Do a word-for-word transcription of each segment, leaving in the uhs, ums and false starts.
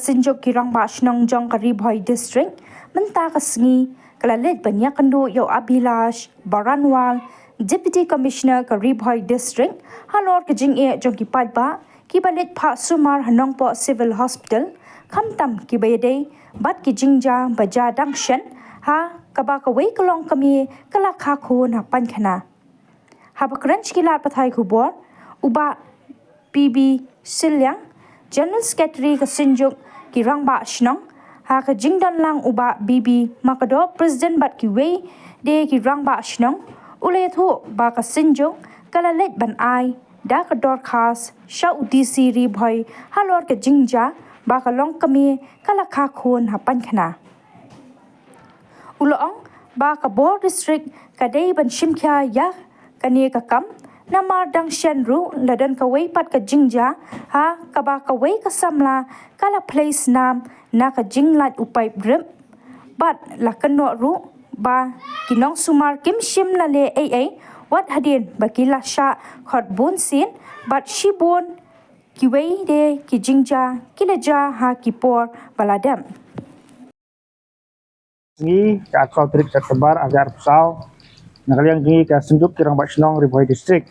Synjuk ki Rangbah Shnong jong ka Ri Bhoi District mynta ka sngi ka la leit ban ïakynduh ïa u Abhilash Baranwal, Deputy Commissioner ka Ri Bhoi District, halor ka jingeh jong ki paidbah kiba leit phah sumar ha Nongpoh Civil Hospital, khamtam kiba ïadei bad ki jingjia ba jia dang shen, ha kaba kawei ka longkmie ka la kha khun ha paikhana. Haba kren sha ki lad pathai khubor, u Bah P B Shilliang, General Secretary ka Synjuk ki Rangbah Shnong, ha ka jingdon lang u Bah B B Makdoh, President bad kiwei de ki Rangbah Shnong, u la ïathuh ba ka Synjuk ka la leit ban ai da ka dorkhas sha u D C Ri Bhoi halor ka jingjia ba ka longkmie ka la kha khun ha paikhana. U la ong ba ka bor district ka dei ban shim khia ïa kane ka kam, namar dang shen ruh la don kawei pat ka jingjia ha kaba kawei ka samla ka la plie snam na ka jinglait u paip drip. Bad la kynnoh ruh ba ki nongsumar kim shym la leh ei ei, wat hadien ba ki la shah khot bun sien, bad shibun kiwei de ki jingjia ki la jia ha ki por ba la dep. Ngi ka arphew tarik September arhajar arphew saw, na ka liang jong ngi ka Synjuk ki Rangbah Shnong Ri Bhoi District,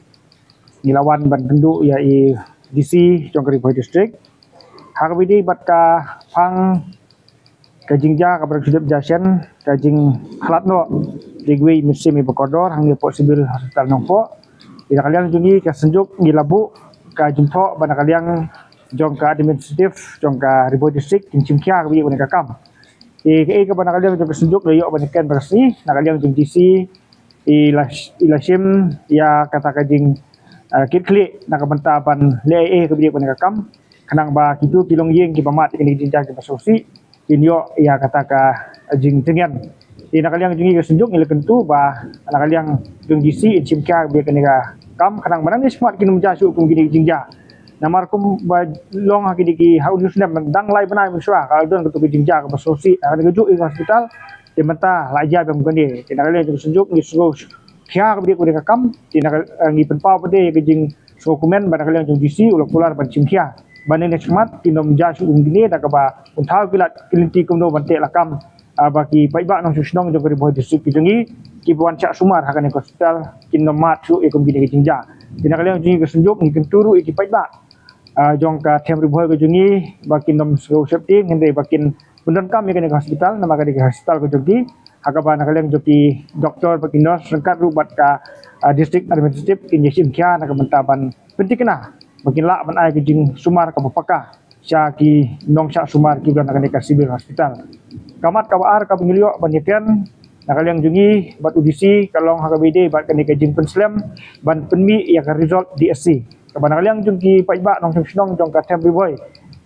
ngi la wan ban kynduh ïa i D C jong ka Ri Bhoi District ha kaba ïadei bad ka phang ka jingjia kaba dang shu dep jia shen, ka jingkhlad noh da kiwei mynsiem iba kordor hangne hapoh Civil Hospital Nongpoh. Te na ka liang jong ngi ka Synjuk ngi la buh ka jingthoh ba na ka liang jong ka administrative jong ka Ri Bhoi District kin shim khia kaba ïadei bad kane ka kam. Te kaei kaba na ka liang jong ka Synjuk la ïoh ban ïakren bad ka sngi, na ka liang jong D C i la, i la shim ïa kata ka jing, eh, kit khlieh na ka bynta ban leh ei ei kaba ïadei bad kane ka kam, khnang ba kito ki longïing kiba mad ïa kine ki jingjia kiba sngewsih kin ïoh ïa kata ka jingjynjar. Te na ka liang jong ngi ka Synjuk ngi la kyntu ba na ka liang jong D C in shim khia kaba ïadei bad kane ka kam, khnang ba nangne shakhmat kin ym jia shuh kum kine ki jingjia. Namar kumba long ha kine ki, ha une u snem dang lai bnai mynshuwa ka la don kato ka jingjia kaba sngewsih ha kane kajuh ka hospital. Te mynta la jia biang kum kane. Te na ka liang jong ka Synjuk ngi sngew khia kaba ïadei bad kane ka kam. Te na ka, eh, ngi pynpaw pat de ïa ka jingsngewkmen ba na ka liang jong D C u la kular ban shim khia ba nangne shakhmat kin ym jia shuh kum kine, da kaba un thaw ki lad ki lynti kumno ban teh lakam, ah, ba ki paidbah nongshong shnong jong ka Ri Bhoi District ki jong ngi kiba wan shah sumar ha kane ka hospital kin ym mad shuh ïa kum kine ki jingjia. Te na ka liang jong ngi ka Synjuk ngi kyntu ruh ïa ki paidbah, ah, jong ka them Ri Bhoi ka jong ngi ba kin ym sngew sheptieng, hynrei ba kin pyndonkam ïa kane ka hospital, namar kane ka hospital ka jong ki, ha kaba na ka liang jong ki doktor bad ki nurse ryngkat ruh bad ka, ah, district administrative kin ïashim khia na ka bynta ban pynthikna ba kin lah ban ai ka jingsumar kaba paka sha ki nongshah sumar kiba don ha kane ka Civil Hospital. Ka mat kaba ar kaba ngi la ïoh ban ïakren na ka liang jong ngi bad u D C ka long ha kaba ïadei bad kane ka jingpynslem ban pynmih ïa ka result D S C. Kaba na ka liang jong ki paidbah nongshong shnong jong ka them Ri Bhoi,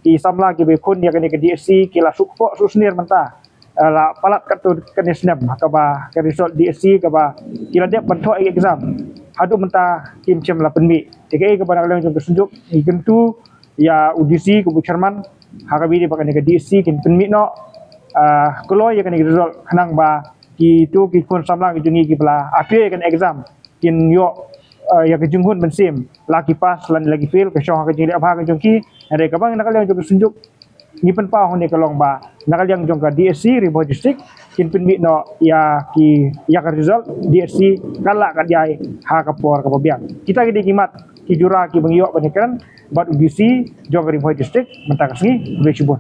ki samla kiba ïakhun ïa kane ka D S C ki la shu kpoh shu snier mynta, eh, la palat katto katne snem ha kaba ka result D S C kaba ki la dep ban thoh ïa ka exam haduh mynta kim shym la pynmih. Te kaei kaba na ka liang jong ka Synjuk ngi kyntu ïa u D C kaba u chairman ha kaba ïadei bad kane ka D S C kin pynmih noh, ah, kloi ïa kane ka result khnang ba kito ki khun samla ki jong ngi kiba la appear ïa kane ka exam kin ïoh, ah, ïa ka jinghun mynsiem, la ki pass lane la ki fail ka shong ha ka jingleh bha ka jong ki. Hynrei kaba na ka liang jong ka Synjuk ngi pynpaw hangne ka long ba na ka liang jong ka D S C Ri Bhoi District kin pynmih noh ïa ki, ïa ka result D S C ka lah ka jia ha ka por kaba biang. Kita ki dei ki mat ki jura kiba ngi ïoh ban ïakren bad u D C jong ka Ri Bhoi District mynta ka sngi. Khublei shibun.